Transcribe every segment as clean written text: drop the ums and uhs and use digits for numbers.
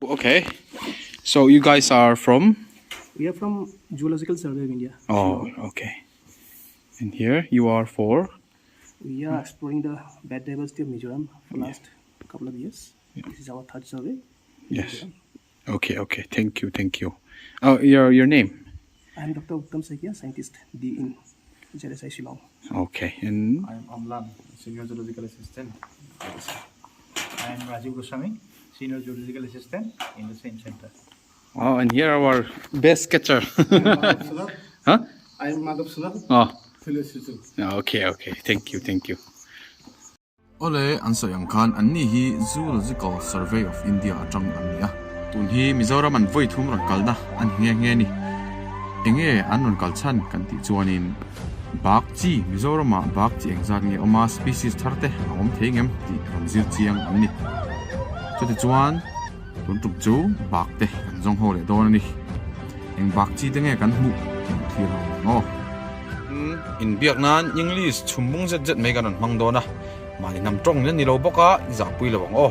Okay so you guys are from? We are from Zoological Survey of India. Oh okay and here you are for? We are exploring the bat diversity of Mizoram for last couple of years. This is our third survey. Yes. Okay okay thank you thank you. Oh your your name? I am Dr. Uttam Saikia, scientist D in ZSI Shillong. Okay and I am Amlan, senior zoological assistant. I am Rajiv Goswami, senior zoological assistant in the same center. Oh, and here our best catcher. Huh? I am Madhav Sulabh. Oh. Philosophy. Okay, okay. Thank you, thank you. Awle, an sawi ang khan an ni hi Zoological Survey of India atang an ni a. Tun hi Mizoram an vawi thum rawn kalna a ni nghe nghe a ni. Enge an rawn kal chhan kan tih chuanin bak chi Mizoramah bak chi engzat nge awm a, species thar te a awm thei ngem tih rawn zir chiang an ni. Chutichuan tun tum chu bak te kan zawng ho leh dawn a ni. Eng bak chi te nge kan hmuh tih thlir ho ang aw. Inbiak nan English chhum bung zet zet mai kan rawn hmang dawn a, mahni hnam tawng nen ni lo bawk a, i zahpui lo ang aw.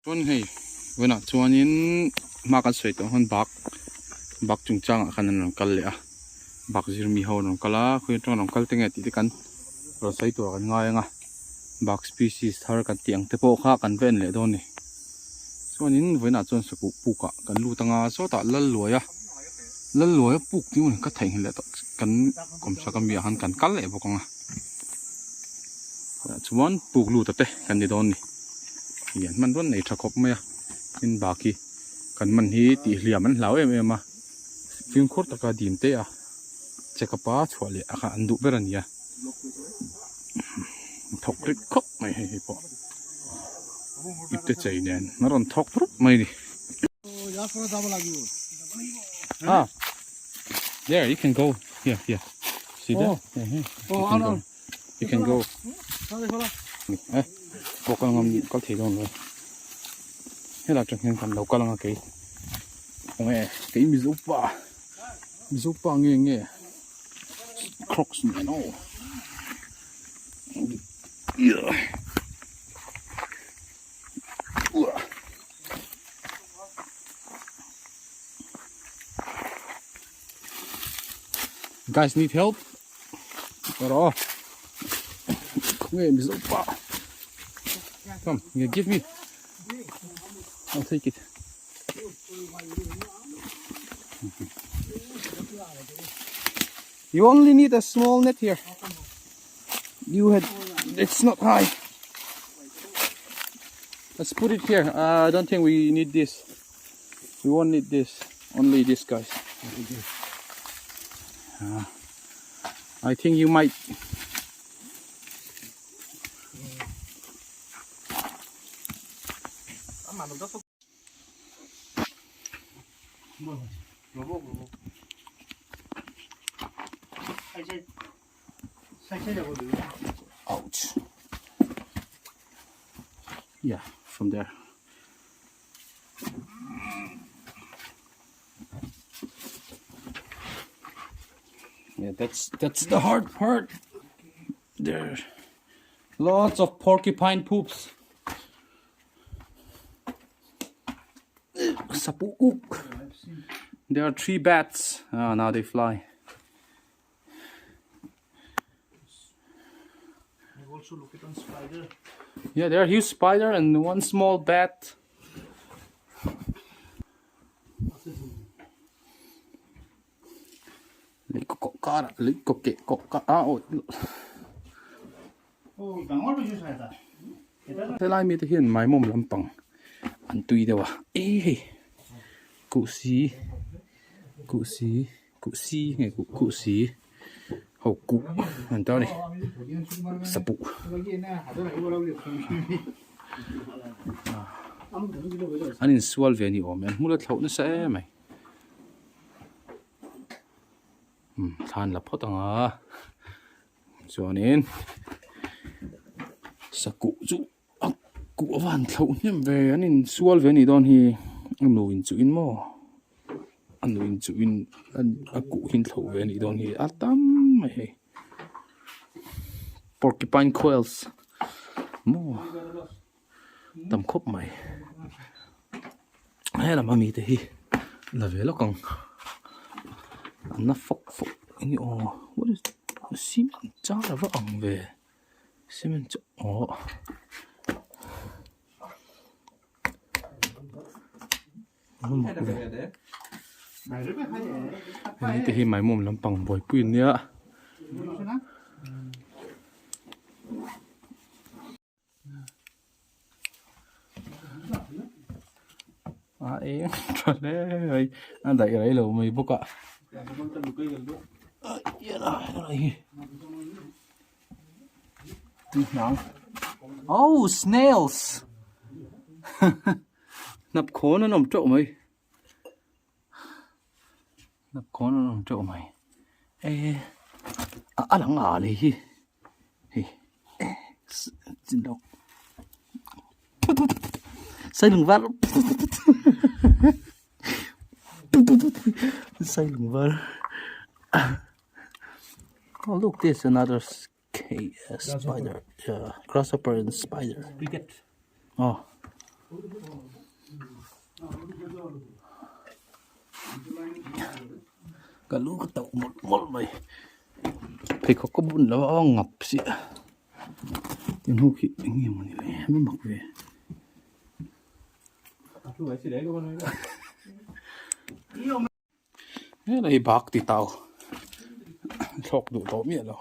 Chuan hei vawiinah chuanin hma kan sawi tawh ang khan bak bak chungchangah khan an rawn kal leh a bak zir mi ho an rawn kal a khawi atanga rawn kal te nge tih te kan rawn sawi tur kan ngai ang a bak species thar kan tih ang te pawh kha kan va en leh dawn a ni chuanin vawiinah chuan sakuh pukah kan lut ang a sawtah Lalluaia Lalluaia puk tih maw ka theihnghilh leh tawh kan kawmchhak ami ah khan kan kal leh bawk ang a chuan puk lut a te kan ni dawn a ni. Hian hman rawn nei tha khawp mai a tin bak hi kan man hi tih hliam an hlau em em a fimkhur taka dim te a check up a chhuah leh a kha an duh ber a ni a thawk rik khawp mai hei hei pawh ipte chei nen a rawn thawk rup mai a ni. Ah there you can go here here see that you can go. You can go. Eh, pawh kal ngam kal thei dawn lo. Helai atang hian kan lo kal anga kei. Enge kei Mizo pa. Mizo pa nge nge. Crocs nen aw. Yeah. Guys need help? Pero Khawnge Mizo pa Come, you give me. I'll take it. You only need a small net here. You had it's not high. Let's put it here. Uh, I don't think we need this. We won't need this. Only this, guys. Uh, I think you might Ouch. Yeah, from there. Yeah, that's that's the hard part. There lots of porcupine poops. Sapu-uk. There are three bats. Ah, now they fly. You also look at one spider. Yeah, there are huge spider and one small bat. Helai mite hian maimawm lampang an tui deuh a e hei kuhsi kuhsi kuhsi nge kuhsi ho kuh an ta a ni sapuh an insual ve a ni awm e an hmul a thlauh nasa em mai. Thlan la phawt ang a chuanin. Sakuh chu a kuh a van thlauh hnem ve an insual ve a nih dawn hi a nu in chuh in maw a nu in chuh in a kuh hi an thlauh ve a nih dawn hi a tam mai hei porcupine quails maw tam khawp mai helam ami te hi la ve lawk ang an la fawk fawk eng aw what is cement char a va ang ve. Cement chu awh hei te hi maimawm lampang buaipui an nia a eng tha hle mai a daih rei lo mai bawk a. Oh snails hnap khawn an awm teuh mai hnap khawn an awm teuh mai e a lang ah leh hi hei sailung var sailung var. Oh look this another uh, spider uh, grasshopper and spider Cricket. Oh. Ka lu ka tauh mawlh mawlh mai. Pheikhawk ka bun lo a ngap si a. Tin ho khi eng nge mawni le a mak ve. Helai bak ti tau thlawk duh tawh miah lo.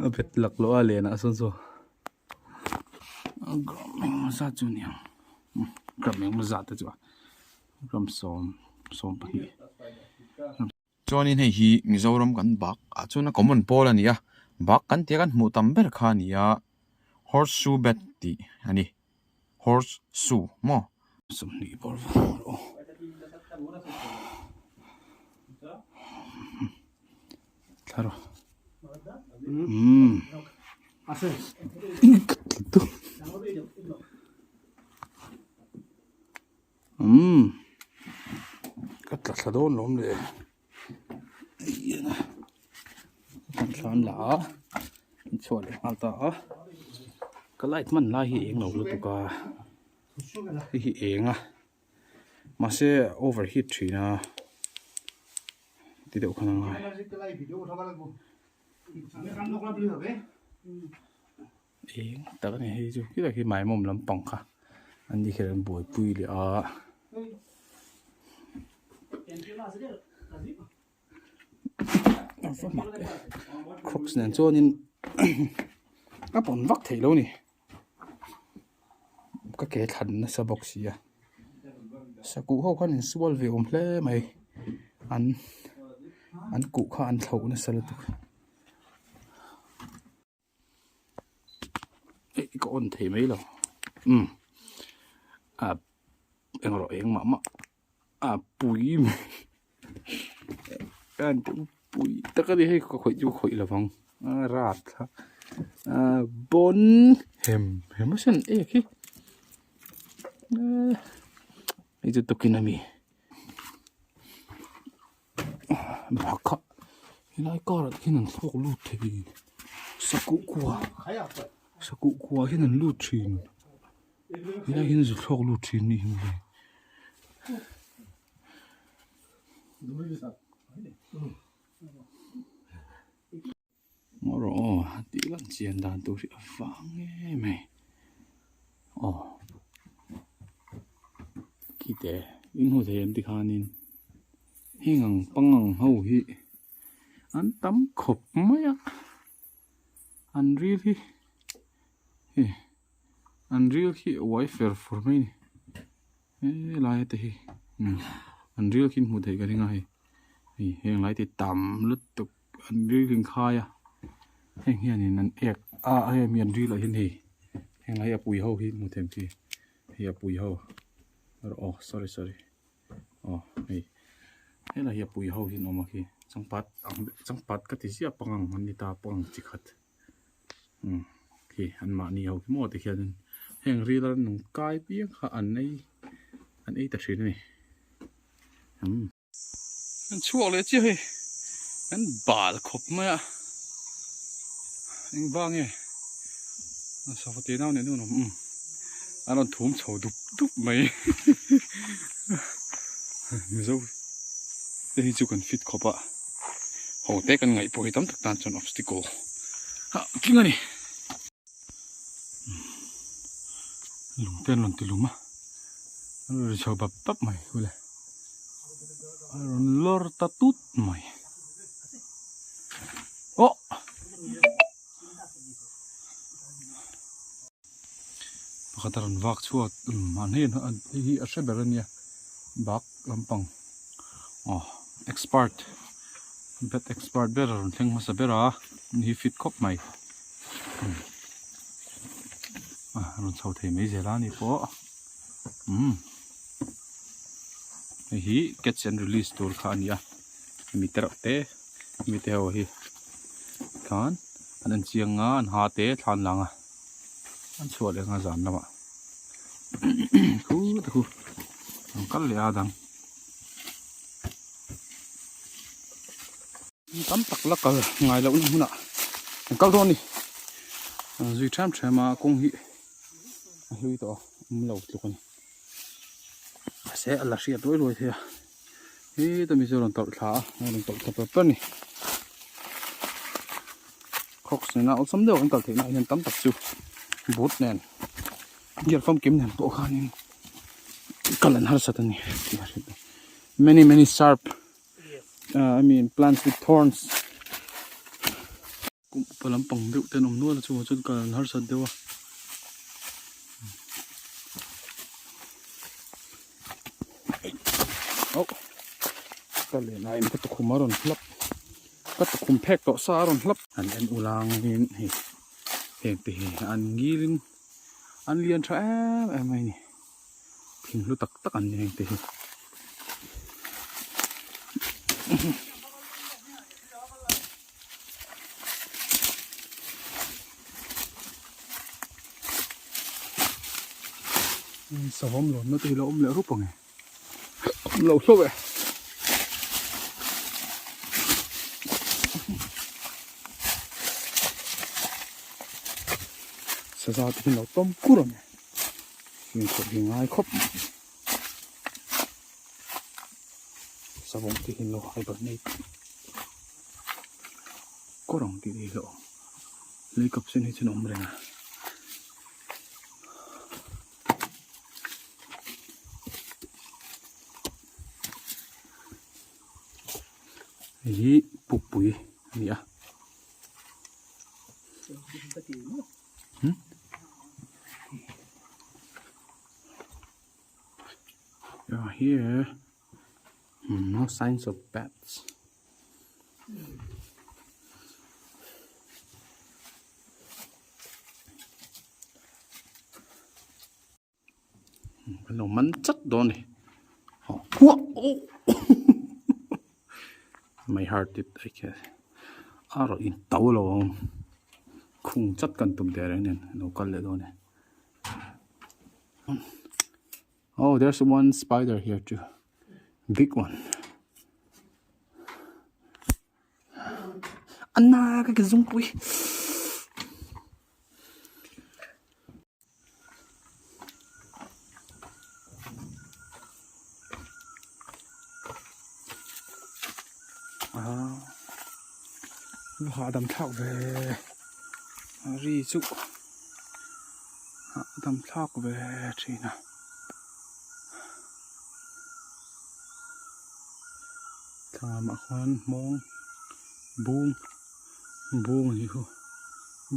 A bet lak loh a len ah sawn chu gram engemaw zat chu a ni ang gram engemaw zat te chu a gram sawm sawm pahnih. Chuanin hei hi Mizoram kan bak ah chuan a common pawl a ni a, bak kan tia kan hmuh tam ber kha a ni a, horse shoe bat tih a ni, horse shoe maw. Sawmhnih bawr vang rawh thla rawh umm Umm ka tla thla dawn lawm le kan thlan la a an chhuah leh nghal ta a ka light hman lai hi eng lo lutuk a hei hi eng a mahse over heat thin a ti deuh khan a ngai. Eng tak a ni hei chu khilai khi maimawm lampang kha an ni kher an buaipui leh a. Crocs nen chuanin a pawn vak theih lo a ni ka ke thlan nasa bawk si a sakuh ho khan in sual ve awm hle mai an an kuh kha an thlauh nasa lutuk. Eih ka on thei mai lo umm a eng rawh eng mah mah a pui mai a pui tak a ni hei ka khawih chu ka khawih lovang a rat kha a bawn hem hem a sen ek hi hei chu tukin a mi. Bak a helai car ah te khian an thlawk lut thei sakuh kua sakuh kua hian an lut thin helai hian zu thlawk lut thin anih hi mawle. Maw rawh aw tih lan chian dan tur hi a vang em mai aw khite in hmu thei em tikhanin heng ang pangang ho hi an tam khawp mai a an ril hi hei an ril hi a uai fer fur mai a ni helai te hi an ril khi in hmuh theih ka ring a hei hei heng lai te tam lutuk. An ril in khai a heng hianin an ek a hei mi an ril ah hian hei heng lai a pui ho hi hmuh theih ang chi hei a pui ho aw sorry sorry aw hei. Helai hi a pui ho hi an awm a khi changpat ang changpat ka ti ziah pangang an ni ta pangang chi khat umm khi an mahni ho khi maw ti khianin heng ril a nung kai piang kha an ei an ei ta thin a ni umm. An chhuak leh chiah hei an bal khawp mai a engvang nge sava te nau nen an awm umm an rawn thum chho dup dup mai mizo te hi chu kan fit khawp a ho te kan ngaih pawh hi tam tak tan chuan obstacle ah tling a ni lung te an rawn ti lum a an rawn ri chho bap bap mai hule. A rawn lawr ta tut mai. Aw! Pakhat a rawn vak chhuak umm an hei hei hi a hre ber a nia bak lampang aw expert bat expert ber a rawn thleng hmasa ber a ni hi fit khawp mai a rawn chho thei mai zel a ni pawh umm. Hei hi catch and release tur kha a ni a mi te reuh te mi te ho hi khan an en chiang a an ha te thla an lang a an chhuah leh ang a zan lamah khu te khu an kal leh a dang tam tak la kal ngai lohna hmunah an kal dawn a ni an zui ṭhem ṭhem a kawng hi a hlui tawh a awm lo tluk a ni. Mahse a la hriat ruai ruai thei a heta mi chu a rawn tawlh thla a a rawn tawlh thla per per a ni crocs nena awlsam deuh an kal theih na ah hian tam tak chu boot nen gear famkim nen pawh khanin kal an harsat a ni tih a hriat a many many sharp ah I mean plants with thorns Kum upa lampang deuh te an awm nual a chungah chuan kal an harsat deuh a. Oh ka len a in ka tukhum a rawn hlap ka tukhum phek tawh sa a rawn hlap an en ulang in hei heng te hi an ngil in an lian tha em em mai a ni thing hlu tak tak an ni heng te hi. Savawm lawnna te hi la awm leh rup ang e awm lo hlauh e. Saza te hi lo tawm kur ang e fimkhur hi ngai khawp mai. Savawm te hi lo hibernate kawr ang tih hi hlauh lei kap sen hi chuan a awm reng a. Hei hi pukpui a ni a. Here no signs of bats. Kan lo man chat dawn a ni. My heart it I can a rawh in to lo ang khung chat kan tum teh reng nen lo kal leh dawn a ni. Oh there's one spider here too big one. Anna ka ke zungpui. Ah hahdam thlak ve ri chu hahdam thlak ve thin a. Thlamah khuan hmawng bung bung a nih khu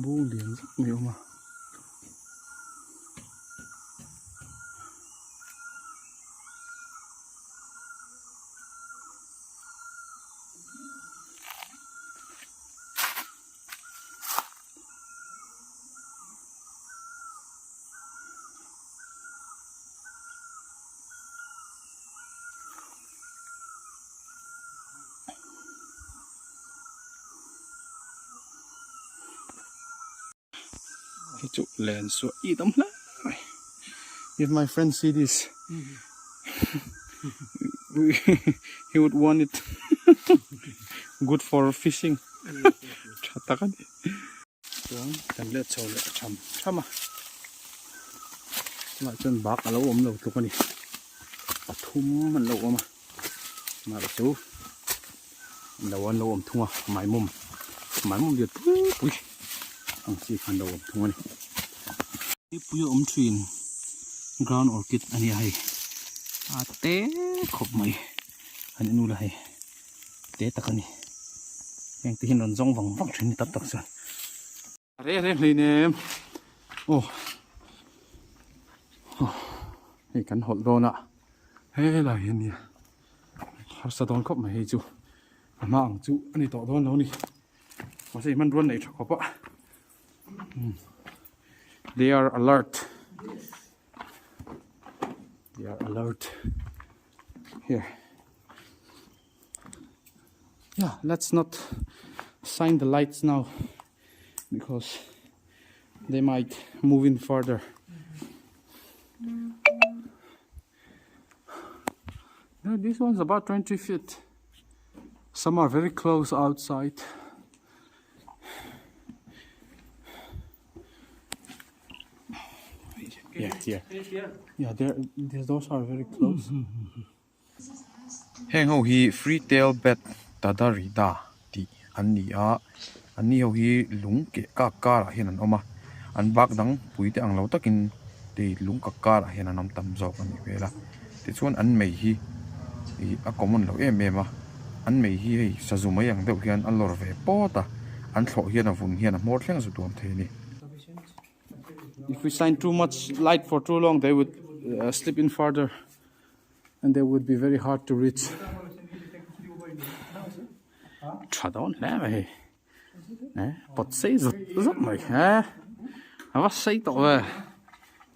bung lian zet mai a awm a. Hi chu len suah i tam hle mai. If my friend see this he would want it good for fishing tha tak a ni. Chuan kan let chho leh tham tham a tunah chuan bak a lo awm lo tluk a ni pathum an lo awm a mahse chu lo an lo awm thung a maimawm maimawm lian pui pui ang chi khan lo awm thung a ni pui a awm thin ground orchid a nia hei a te khawp mai an en ula hei te tak a ni heng te hian rawn zawng vang vang thin tam tak chuan reng reng hlei nem aw hei kan hawlh dawn a helai hi ania harsa dawn khawp mai hei chu a hma ang chu a ni tawh dawn lo ni mahse hmanrua nei tha khawp a they are alert they are alert here yeah let's not sign the lights now because they might move in further no, this one's about 20 feet some are very close outside Yeah, yeah. Yeah, there, those are very close. Heng ho hi free tail bat tadarida tih an ni a, an ni ho hi lung keh kak karah hian an awm a, an bak dang pui te ang lo takin tei lung kak karah hian an awm tam zawk a nih hmel a, tichuan an mei hi ih a common lo em em a, an mei hi hei sazu mai ang deuh hian a lawr ve pawt a, an thlawh hian a vun hian a hmawr thleng zu tuam thei a ni. If we shine too much light for too long they would slip in further. And they would be very hard to reach. Tha dawn hle mai hei. Eh, pot sei zut zut mai he. A va sei tawh ve.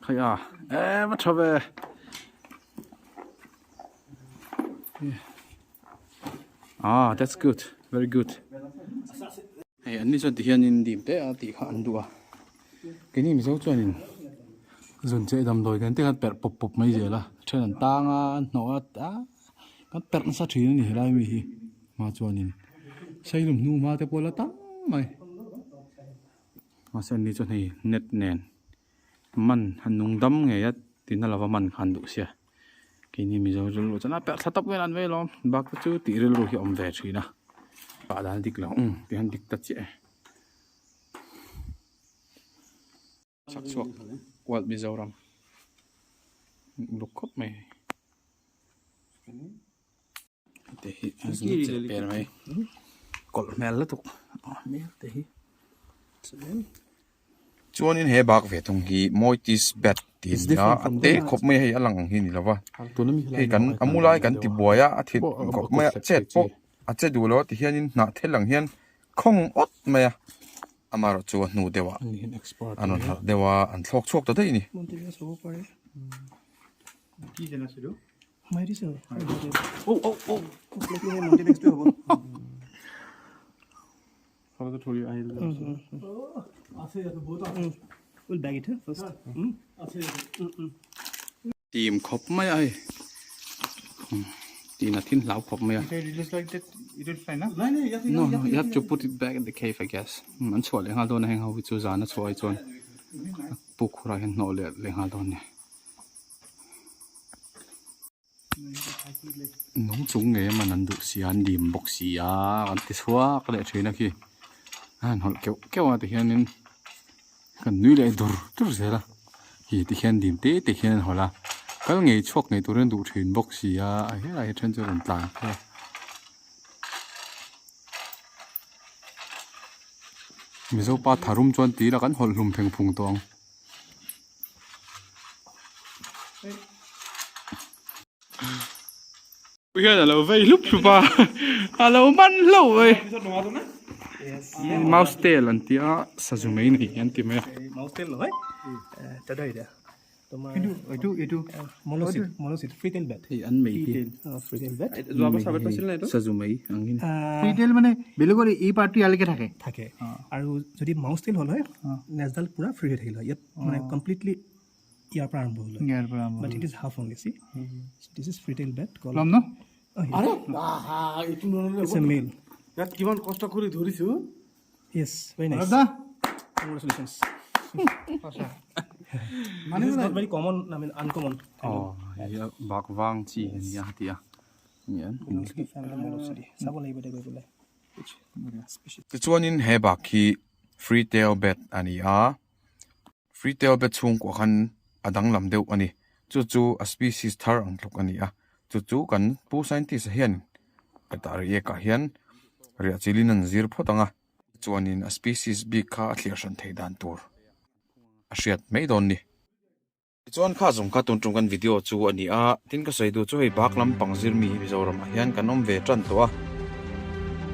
Khai a, eh va tha ve. Ah, that's good. Very good. Hei an ni chuan ti hianin dim te a tih kha an duh a. Keini Mizo chuanin zun che damdawi kan te khan perh pawp pawp mai zel a. Then an tang a, an hnawh a, a kan perh nasa thin a ni helai mi hi. Hma chuanin Sailum hnu hma te pawh la tam mai. Mahse an ni chuan hei net nen man han nung dam ngei a tina lova man kha an duh sia. Keini Mizo rilru chuan a perh thla tawp vel an vei alawm bak te chu tih rilru hi a awm ve thin a pah dan dik lo umm ti hian dik ta chiah e chak chhuak Wild Mizoram luk khawp mai te hi a zin cheh per mai kawlh hmel lutuk a hmel te hi Chuanin he bak ve thung hi Moitis bat tih a ni a, a te khawp mai a hei a lang ang hi a ni lo va, hei kan a mu lai kan ti buai a, a thit khawp mai a, chet pawh a che duh lo a ti hianin hnah thel ang hian khawng awt mai a, amaherawh chu a hnu deuh ah an rawn harh deuh a, an thlawk chhuak ta daih a ni. Tim khawp mai a hei tin a thin hlau khawp mai a no no you have to put it back in the cave I guess an chhuah leh nghal dawn a heng ho hi chu zan a chhuah ai chuan puk khurah hian hnawh leh leh nghal dawn a ni. Nung chung ngei a man an duh si a an dim bawk si a kan ti chhuak leh thin a khi a han hawlh keuh keuh a tihianin kan nui leh dur dur zel a hi tikhian dim te te hian an hawlh a kal ngei chhuak ngei turin an duh thin bawk si a a helai hi then chu a rawn tlan phei a. Mizo pa tharum chuan tih ila kan hawlh hlum pheng phung tawh ang. Hian alo vei hlup hlup a alo man hlauh mai mouse tail an tia sazu mai nei an ti mai a mouse tail lo hai ta dai da. তোমাৰ কিন্তু এইটো এইটো মলচিড মলচিড free tail bat hei an mei hi free tail bat an mei hi hei sazu mai ang hi free tail মানে বেলেগৰ এই পাৰ্টটো ইয়ালৈকে থাকে থাকে আৰু যদি মাউচ টেইল হ'ল হয় নেজডাল পূৰা ফ্ৰী হৈ থাকিল হয় ইয়াত মানে কমপ্লিটলি ইয়াৰ পৰা আৰম্ভ হ'ল হয় ইয়াৰ পৰা আৰম্ভ but it is half only see this is free tail bat call ল'ম ন এইটো নল'লে it's a mail ইয়াত কিমান কষ্ট কৰি ধৰিছো য়েছ ভেৰি নাইচ দাদা congratulations this is not very common I mean uncommon aw hei a bak vang chi a nia a ti a hian belongs to family Molossidae চাব লাগিব এতিয়া গৈ পেলাই Which species Tichuanin he bak hi free tail bat a ni a, free tail bat chhungkuah khan a danglam deuh a ni. Chu chu a species thar ang tluk a ni a, chu chu kan pu scientist ah hian hetah riak ah hian riah chilin an zir phawt ang a, chuanin a species bik kha a thliar hran theih dan tur a hriat mai dawn ni. Tichuan kha zawng kha tun tum kan video chu a ni a, tin ka sawi duh chu hei bak lampang zirmi hi Mizoramah hian kan awm ve tan tawh a,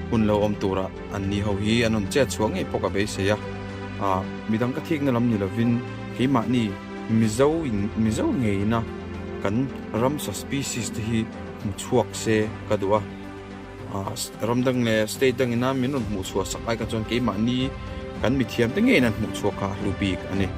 hun lo awm turah an ni ho hi an rawn chet chhuah ngei pawh ka beisei a, ah midang ka thikna lam ni lovin keimahni Mizo in Mizo ngeina kan ramsa species te hi hmu chhuak se ka duh a, ah ram dang leh state dangina min rawn hmuh chhuah sak ai kha chuan keimahni kan mithiam te ngeiin an hmuh chhuak kha a hlu bik a ni.